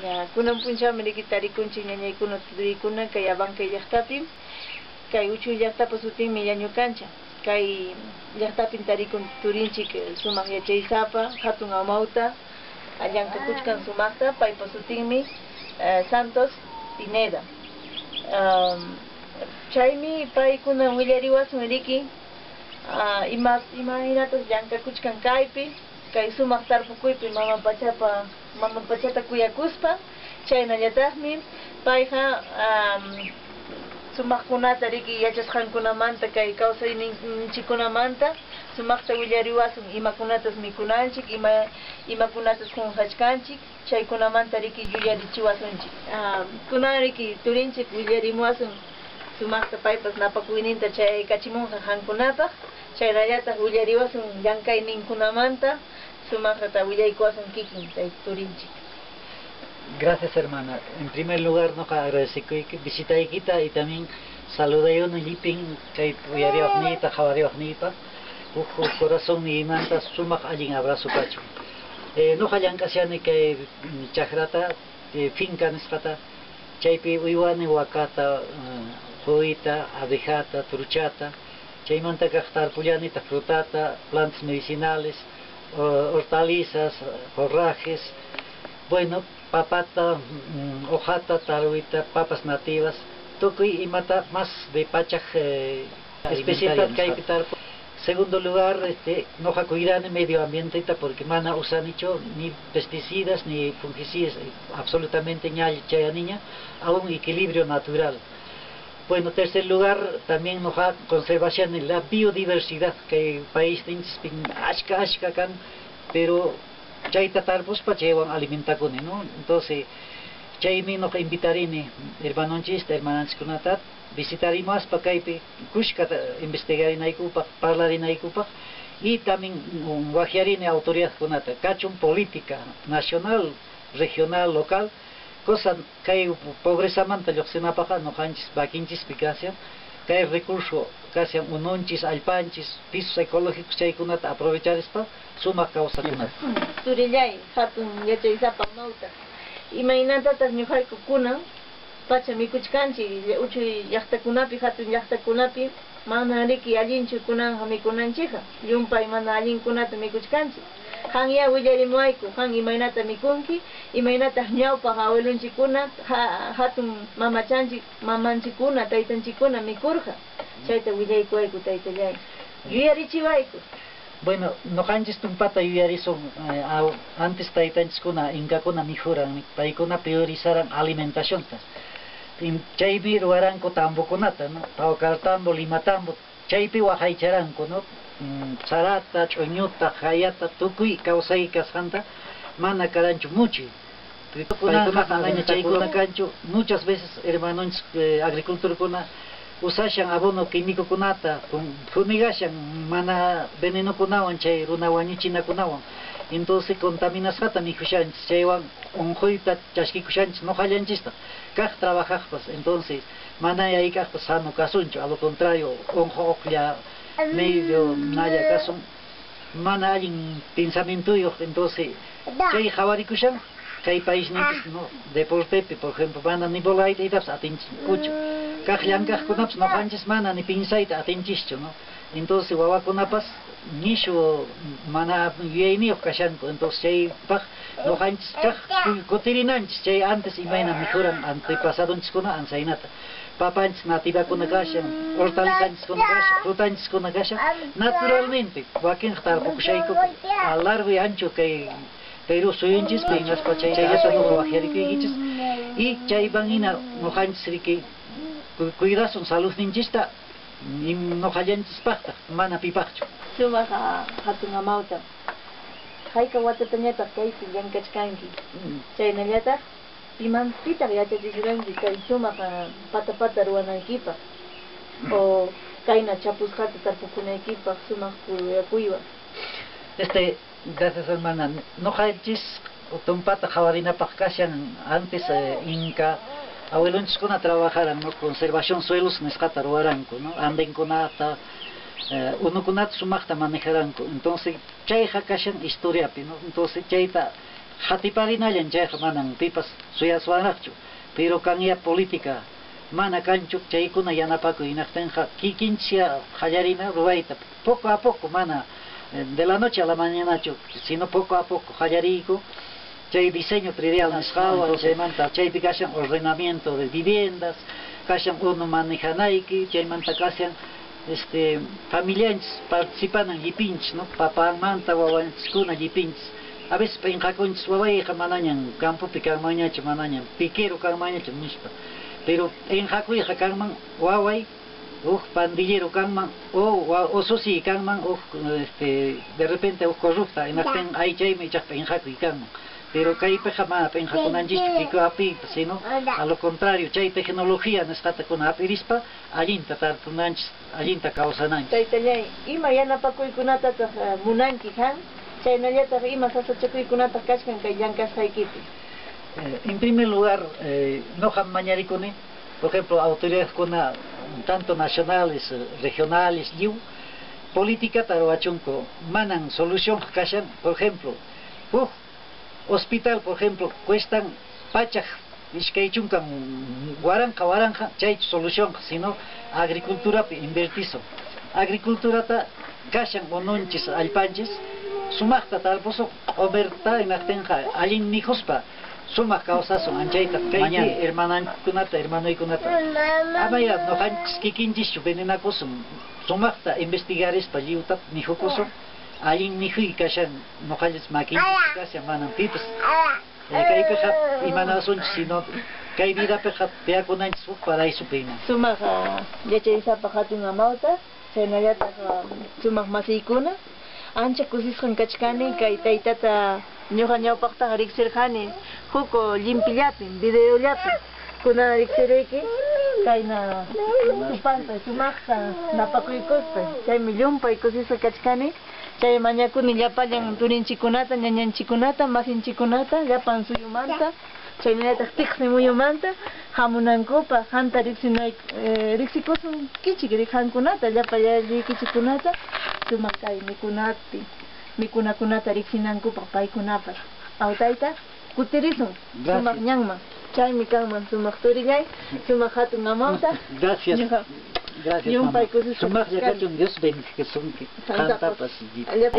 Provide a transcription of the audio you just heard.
Ya, kunan punchawmi riki tarikunchik, ñañaykuna, turiykuna, kay Abancay llaqtapi. Kay uchuy llaqtapa sutinmi Llañukancha. Kay llaqtapim tarikun turinchik, sumaq yachaysapa, hatun amawta, llankakuchkan sumaqta, paypa sutinmi Santos Pineda. Chaymi paykuna willariwasun riki ima imaynatas llankakuchkan kaypi, kay sumaq tarpukuypi, mama pachapa mama pachata kuyakuspa. Chaynallataqmi payqa sumaqkunata riki yachasqankunamanta, kay kawsayninchikkunamanta sumaqta willariwasun, imakunatas mikunanchik, imakunatas qunqachkanchik, chaykunamanta riki yuyarichiwasunchik. Kunan riki turinchik willarimuwasun sumaqta, paypas napakuyninta chayaykachimunqa qankunapaq, chaynallataq willariwasun llankayninkunamanta, sumaqta willaykuwasun kikin turinchik. Gracias, hermana. En primer lugar, noqa agradecekuyki visitaykita y también saludayuni llipin kay uyariwaqniyta, qhawariwaqniyta. Huk corazonniymanta sumaq allin abrazo kachun. Noqa llank'ashani kay chakrata, finca nisqata, chaypi uywani wakata, quyta, abejata, truchata, chaymanta kaq tarpullanitaq frutata, plantas medicinales, hortalizas, forrajes, bueno, papata, hojata, tarwita, papas nativas, tukuy imata, más de pachak especialidad kaypi tarpu. Segundo lugar, noqa cuidani medio ambienteta porque mana usanichu ni pesticidas ni fungicidas, absolutamente ña chayaniña a un equilibrio natural. Bueno, tercer lugar, también noqa conservación de la biodiversidad que país ashka ashka kan, pero chayta tarpuspa chaywan alimentakuni, ¿no? Entonces, chaymi noqa invitarini hermanonchista, hermananchiskunata visitarimuspa kaypi kushkata investigarinaykupaq, parlarinaykupaq, y también waqyarini autoridadkunata, kachun política nacional, regional, local, cosa kay pobrezamanta lluqsinapaqqa noqanchis makinchispi kashan kay recurso, kashan ununchis, allpanchis, pisos ecológicos, chaykunata aprovecharispa sumaq kawsakunata. Turillay, hatun yachaysapa amawta, imaynatataq ñuqayku kunan pacha mikuchkanchik uchuy llaqtakunapi, hatun llaqtakunapi? Mana riki allinchu kunanja mikunanchikqa, llumpay mana allinkunata mikuchkanchik. Qanya willarimuwayku, qan imaynata mikunki, imaynataq ñawpaq abuelonchikkuna, hatun mamachanchik, mamanchikkuna, taytanchikkuna mikurqa, chayta willaykuwayku, taytallay, yuyarichiwayku. Bueno, noqanchis tumpata yuyarisun, antes taytanchiskuna, inkakuna mikhuran, paykuna priorizaran alimentacionta. Chaypi ruwaranku tambokunata, ¿no? Paucartambo, Limatambo, chaypi waqaycharanku, ¿no? Sarata, ch'uñuta, hayata, tukuy kawsay kasqanta, mana karanchu muchi. Paykuna manaña chaykuna kanchu, muchas veces hermanonchis agricultorkuna usashan abono químicokunata, fumigashan mana venenokunawan, chay runa wañuchinakunawan. Entonces contaminasqata mikhushanchis, chaywan unquyta chaskikushanchis noqallanchista, kaq trabajaqpas. Entonces mana hayk'aqpas sano kasunchu, a lo contrario, unquqlla, medio nalla kasun, mana allin pensamientoyuq. Entonces chay qhawarikushan kay paisninchis, no, deportepi, por ejemplo, mana ni volayta atinchiskuchu, kaq llank'aqkunapas noqanchis mana ni pinsayta atinchischu, no? Entonces wawakunapas nishu mana yuyayniyuq kashanku. Entonces chaypaq noqanchis kaq kutirinanchis chay antes imayna mikhuran antepasadonchiskuna ansaynata, papanchis nativakuna kashan, hortalizanchiskuna kashan, frutanchiskuna kashan, naturalmente wakinqa tarpukushayku a largo y ancho kay Perú suyunchispi, hinaspa chayllata nuqa waqyarikuykichis y chayman hina noqanchis riki cuidasun saludninchista, noqallanchispaqtaq, mana pipaqchu. Sumaq hatun amawta, hayka watatañataq kaypi llankachkanki, chaynallataq pimanpitaq yachachisuranki kay sumaq pata pata ruwanaykipaq o kayna chapusqata tarpukunaykipaq sumaq kuyakuywan? Gracias, hermana. Noqanchis tumpata qhawarinapaq kashan antes inka abuelonchiskuna trabajaran, ¿no? Conservación suelos nisqata ruwaranku, ¿no? Andenkunata, unukunata sumaqta manejaranku. Entonces chayqa kashan historiapi, ¿no? Entonces chayta Qatiparinallan chayqa manan pipas suyaswanraqchu, pero kanya política mana kanchu chaykuna yanapakuy hinaqtinqa kikinchis qallarina ruwayta poco a poco, mana de la noche a la mañanachu, sino poco a poco qallariyku chay diseño predial nisqawan. Chaymanta chaypi kashan ordenamiento de viviendas, kashan unu manejanayki, chaymanta kashan familianchis participanan llipinchis, no, papanmanta wawanchiskuna llipinchis. A veces p'inqakunchis, wawayqa manañan campopi kanmanñachu, manañan piquero kanmanñachu nispa, pero p'inqakuyqa kanman waway huk pandillero kanman o ususiy kanman huk de repente huk corrupta, hinaqtin ay chaymi ichaqa p'inqakuy kanman. Pero kaypiqa mana p'inqakunanchischu kikuapi, sino a lo contrario, chay tecnología nisqata kuna hap'irispa allinta tarpunanchis, allinta kawsananchis. Taytallay, ima yanapakuykunatataq munanki han? Chaynallataq ima sasachakuykunataq kachkan kay llank'asqaykipi? En primer lugar, noqam mañarikuni, por ejemplo, autoridadkuna tanto nacionales, regionales, lliw políticata ruwachunku. Manan solución kashan. Por ejemplo, huk hospital, por ejemplo, cuestan 120 waranqa waranqa, chay solución, sino agriculturapi invertisun. Agriculturata kashan ununchis, allpanchis, sumaqta tarpusun q'umirta, hinaqtinqa allin mikhuspa sumaq kawsasun. Anchayta mañani hermanankunata, hermanoykunata, amaya noqanchis kikinchischu venenakusun, sumaqta investigarispa lliwta mikhukusun. Allin mikhuy kashan noqallis makinchis kashan, manan pipas kaypiqa imanasunchis, sino kay vidapiqa tiyakunanchis huk paraísopi ima. Sumaq yachaysapa hatun amawta, chaynallataq sumaq masiykuna, ancha kusisqan kachkani kay taytata ñuqa ñawpaqtaqa riqsirqani huk llimpillapim, videollapim, kunan riqsiriyki kayna tupaspa sumaqta napakuykuspa, chaymi llumpay kusisqa kachkani. Chay mañakuni llapallan turinchikunata, ñañanchikunata, masinchikunata, llapan suyumanta, chaynallataq tiqsi muyumanta hamunankupaq, qanta riqsikusun kichik riqankunata, llapallaykichikkunata, sumaq kay mikunapi, mikunakunata riqsinankupaq paykunapas. Aw tayta, kutirisun sumaq ñanman. Chaymi kanman sumaq turillay, sumaq hatun amawta. Gracias. Gracias, Llumpay mamá. Kusisqa Sumaqlla kachkani. kachun, Dios bendigasunki. Qantapas. Llapa.